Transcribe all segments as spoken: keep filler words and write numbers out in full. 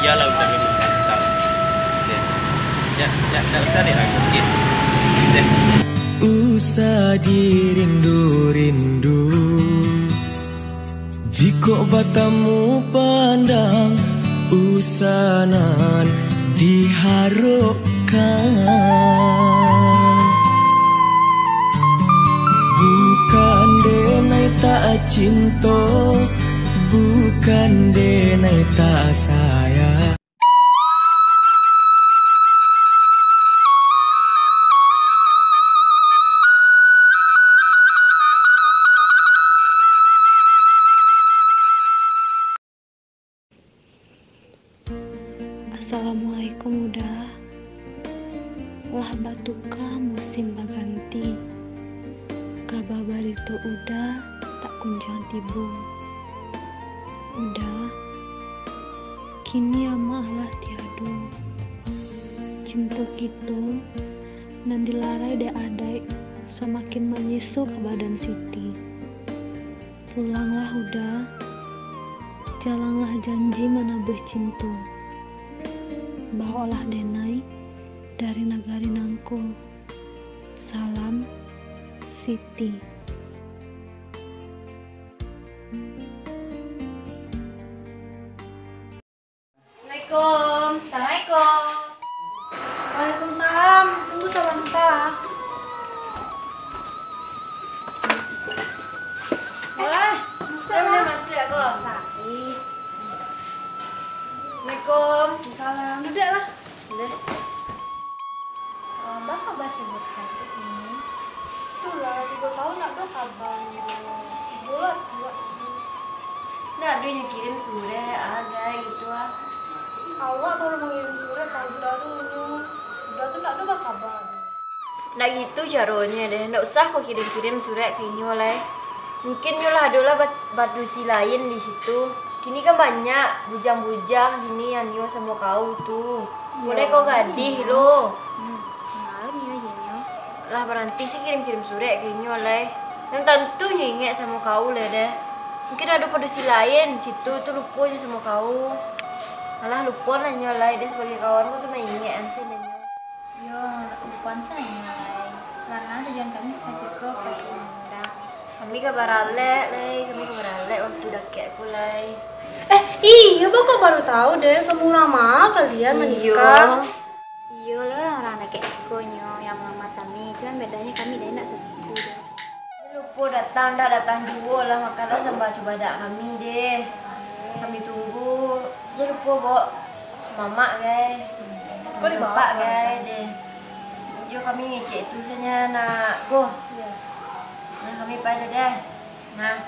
Iyalah, udah dulu. Udah. Deh. Ya, ya, nggak usah deh ragu. Oke. Deh. Usah dirindu-rindu. Jikok batamu pandang, usah nan diharokkan. Bukan denai tak cinto, bukan denai tak sayang. Assalamualaikum, Uda. Lah batuka musim baganti. Kaba barito Uda tak kunjuang tibo. Uda, kini amak lah tiado. Cinto kito nan dilarai dek adaik samakin manyiso ka badan Siti. Pulanglah, Uda, jalanglah janji manabuih cinto. Baoklah denai dari nagari nangko. Salam, Siti. Assalamualaikum. Assalamualaikum. Waalaikumsalam. Tunggu sabanta. Wah, masuak, Bang. Masuak ko. Assalamualaikum. Waalaikumsalam. Duduklah. Boleh. Ah, baa kaba si Burhan tu kini? Itulah, tigo tahun ndak ado kabanyo. Ibo lah tuak ini. Ndak ado inyo kirim surek, ah, gai, gitu, ah. Awak baru mangirim surek ka Uda tu, nyo. Uda tu ndak ado bakaba. Ndak gitu caronyo deh, ndak usah ko kirim-kirim surek ka inyo lai. Mungkin nyo lah ado lah bat-, badusi lain di situ. Kini kan banyak bujang-bujang kini nan nio samo kau tu. Mulai kau gadih lo. Hmm, malam nio je nio. Lah baranti se kirim-kirim surek ka inyo lai. Nan tantu nyo ingek samo kau lai deh. Mungkin ado padusi lain situ tu lupo je samo kau. Alah lupo lah nyo lai deh, sabagai kawan ko tu maingek an se deh nyo. Yo, bukan sajo lai. Karano tujuan kami ka siko ka Indak. Kami ka baralek lai, kami ka baralek wakatu dakek ko lai. Eh, iyo, baa kok baru tahu deh, samurang ma kalian manikah? Iyo lah, urang-urang dakek siko nyo yang malamar kami. Cuman bedanyo kami deh indak sasuku deh. Jan lupo datang, ndak datang juo lah, makanlah samba cubadak kami deh. Kami tunggu. Jan lupo baok mamak gai. Kok dibaok mamak gai deh. Yo kami ngecek tu sajo nak go. Iyo. Nah, kami pai dulu deh. Nah,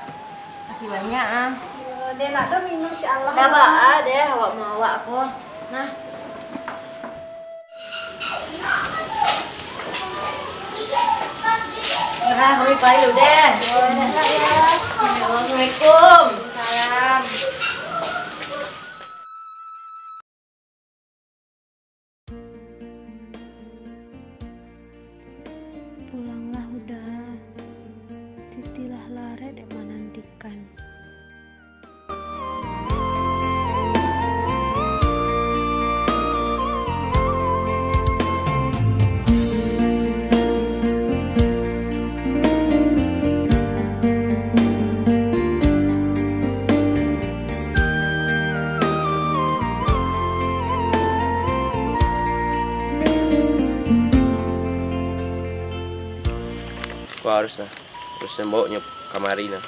makasih banyak ah. Iyo, deh nak do minum si Allah. Dah baa deh awak mawak ko. Nah. Nah, kami pai dulu deh. Assalamualaikum. Salam. Pulanglah, Uda. Siti lah larek dek manantikan. Ko harus lah, harus mambawoknyo kamari nah.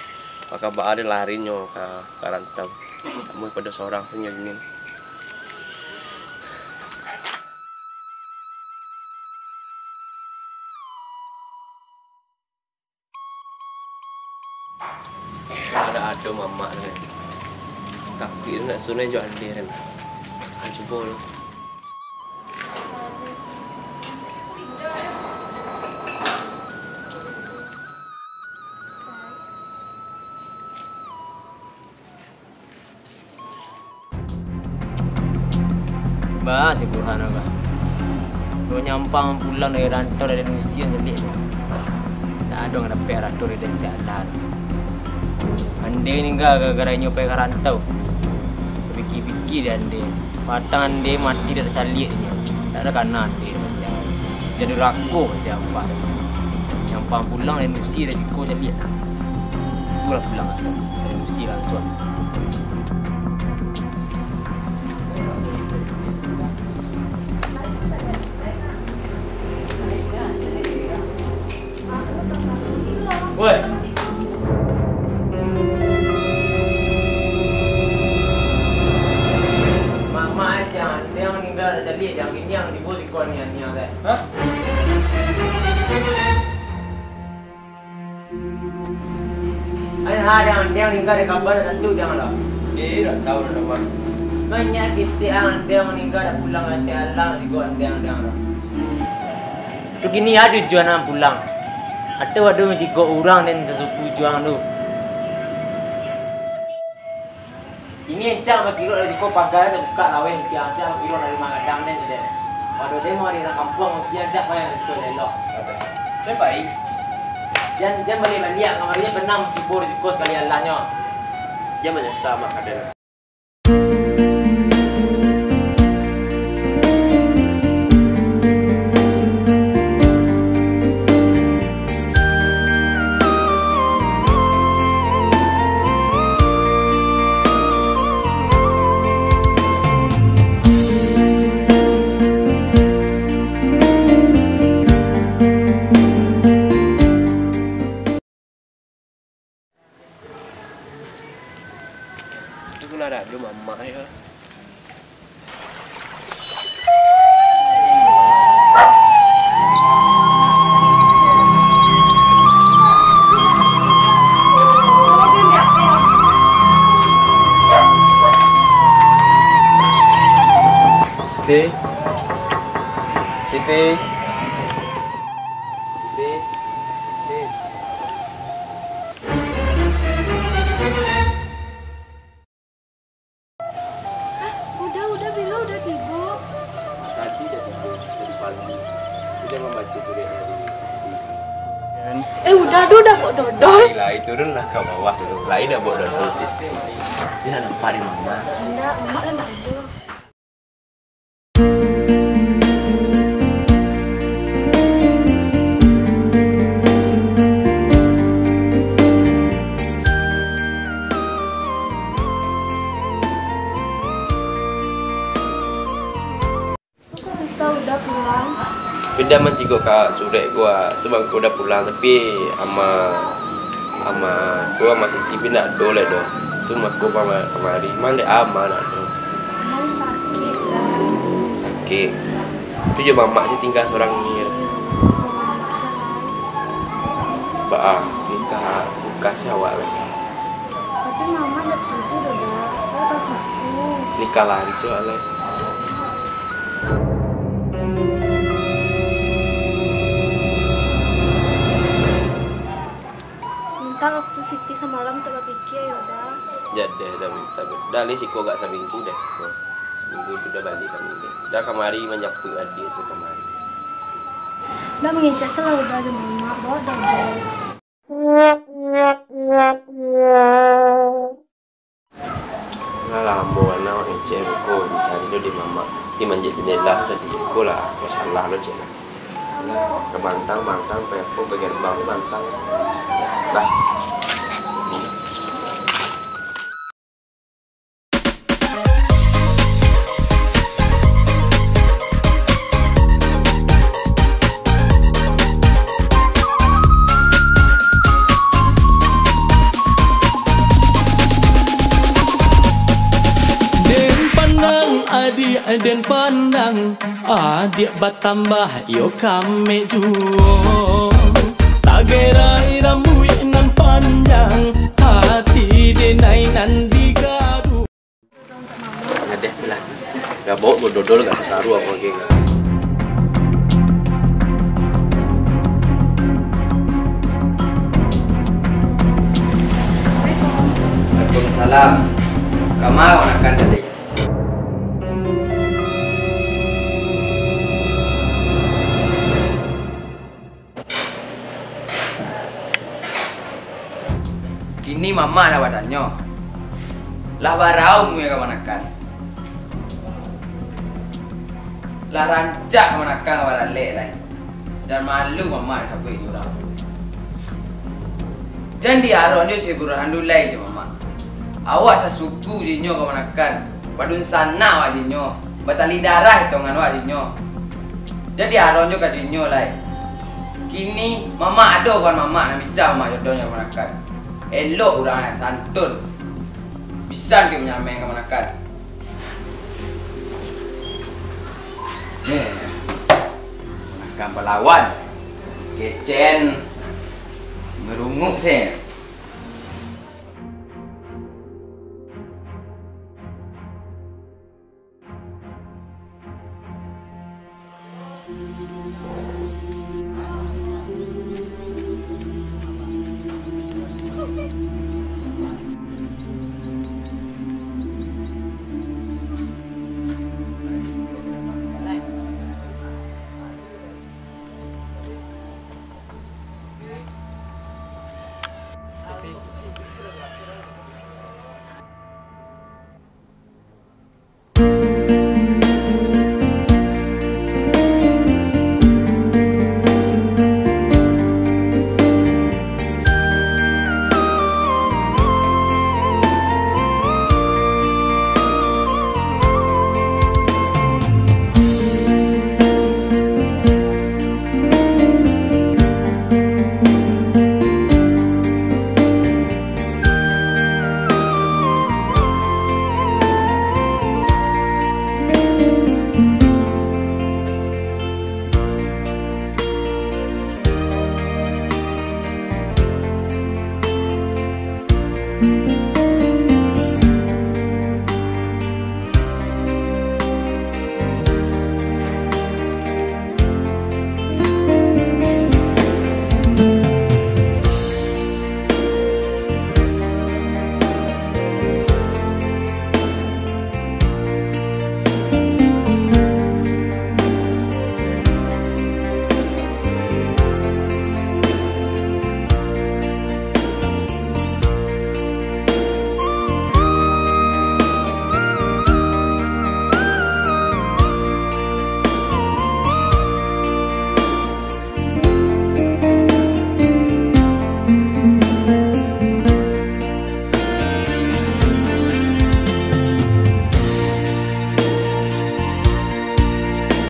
Mako baa dek larinyo ka, ka rantau. Amuah pado sorang sajo nin. Ado-ado mamak tu kan. Takuik tu nak sunai jo Aldi kan. Ah, cubo lu. Baa si Burhan ko. Nyo nyampang pulang dari rantau dari Indonesia caliak. Ndak ado nan dapek arato dari Siti Alah tu. Andai ningga gara-gara inyo pai ka rantau. Pikir-pikir dek Andeh, patang Andeh mati dak tacaliak inyo, dak ado kana Andeh macam, jadi durako macam apak. Nyampang pulang dari Musi, resiko caliak. Itulah pulang dari Musi langsuang. Woi. Mamak, eh, jan, Andeh maningga dak jadi, jan kini ang tibo siko nian-nian teh. Hah? Ai, ha, Andeh, Andeh maningga dari kapan dak tantu, Andeh, dah. Eh, dak tahu dah, Mak. Banyak kecek, ah, Andeh maningga dak pulang, dah, setiap alang, tibo Andeh, Andeh, dah. Tu kini ado tujuan ang pulang? Atau ado mancigok urang den sasuku jo ang tu? Kini ancak bakirok dari siko paga, den bukak laweh, ancak bakirok dari magadang den tu den. Pado den mah dari urang kampuang, usia ancak payah dari siko elok. Den pai. Jan, jan baliak-baliak, kamari pernah tibo dari siko sakali alahnyo. Jan manyasa, Mak, ka den. Tu lah dak ado mamak yo. Siti. Siti. Siti. Siti. Hah, Uda, Uda, bilo Uda tibo? Tadi dah tibo, tadi pagi. Uda mambaco surek dari Siti. Eh, Uda, Uda, Uda, kok dodol? Lai, lai, turunlah ka bawah dulu. Lai dah buat dodol, Siti. Dia nak nampak di mana? Indak, Mak, dah nak dodol. Kok bisa Uda pulang? Uda mancigok ka surek ko, tu mangko Uda pulang, tapi ama, ama ko, ama Siti bi ndak ado lai doh. Tu mangko kama-, kamari, mah dek ama ndak ado. Ama sakik, Da. Sakik. Tu jo mamak se tingga surang ni. Iyo, surang. Baa, nikah, nikah se awak lai. Tapi mama ndak setuju doh, Da. Awak sasuku. Nikah lari se awak lai. Mintak waktu Siti samalam untuak bapikia yo, Da. Jadeh, Da, mintak. Da, lai siko agak saminggu, Da, siko. Saminggu tu Da baliak kami, Da. Da kamari manjapuik adiak se kamari. Da, mangecek se lah Uda jo mamak, baa dodol. Lah lamo bana awak ngecek ko, cari lo di mamak, di manjek jendela tadi ko lah, masalah lo cek lah. Lah, ka bantang, bantang, pai apo, ka gerbang tu bantang. Lah. Den pandang adiak, den pandang adiak batambah iyo kamek juo. Tagerai rambuik nan panjang, hati denai nan digaduah. Ngadeh lah. Dah bawa dodol gak sakaru apa geng. Waalaikumsalam. Kama makan tadi? Kini mamak lah batanyo. Lah baraum yo kamanakan. Lah rancak kamanakan ka baralek lai. Jan malu mamak disabuik jo urang. Jan diaroan jo si Burhan tu lai jo mamak. Awak sasuku jo inyo kamanakan. Badunsanak awak jo inyo. Batali darah itongan awak jo inyo. Jan diaroan jo ka jo inyo lai. Kini mamak ado kawan mamak nan bisa mamak jodohnyo kamanakan. Elok urang nan santun. Bisa nanti manyalamaikkan kamanakan. Eh, kamanakan balawan. Kecen merunguk se.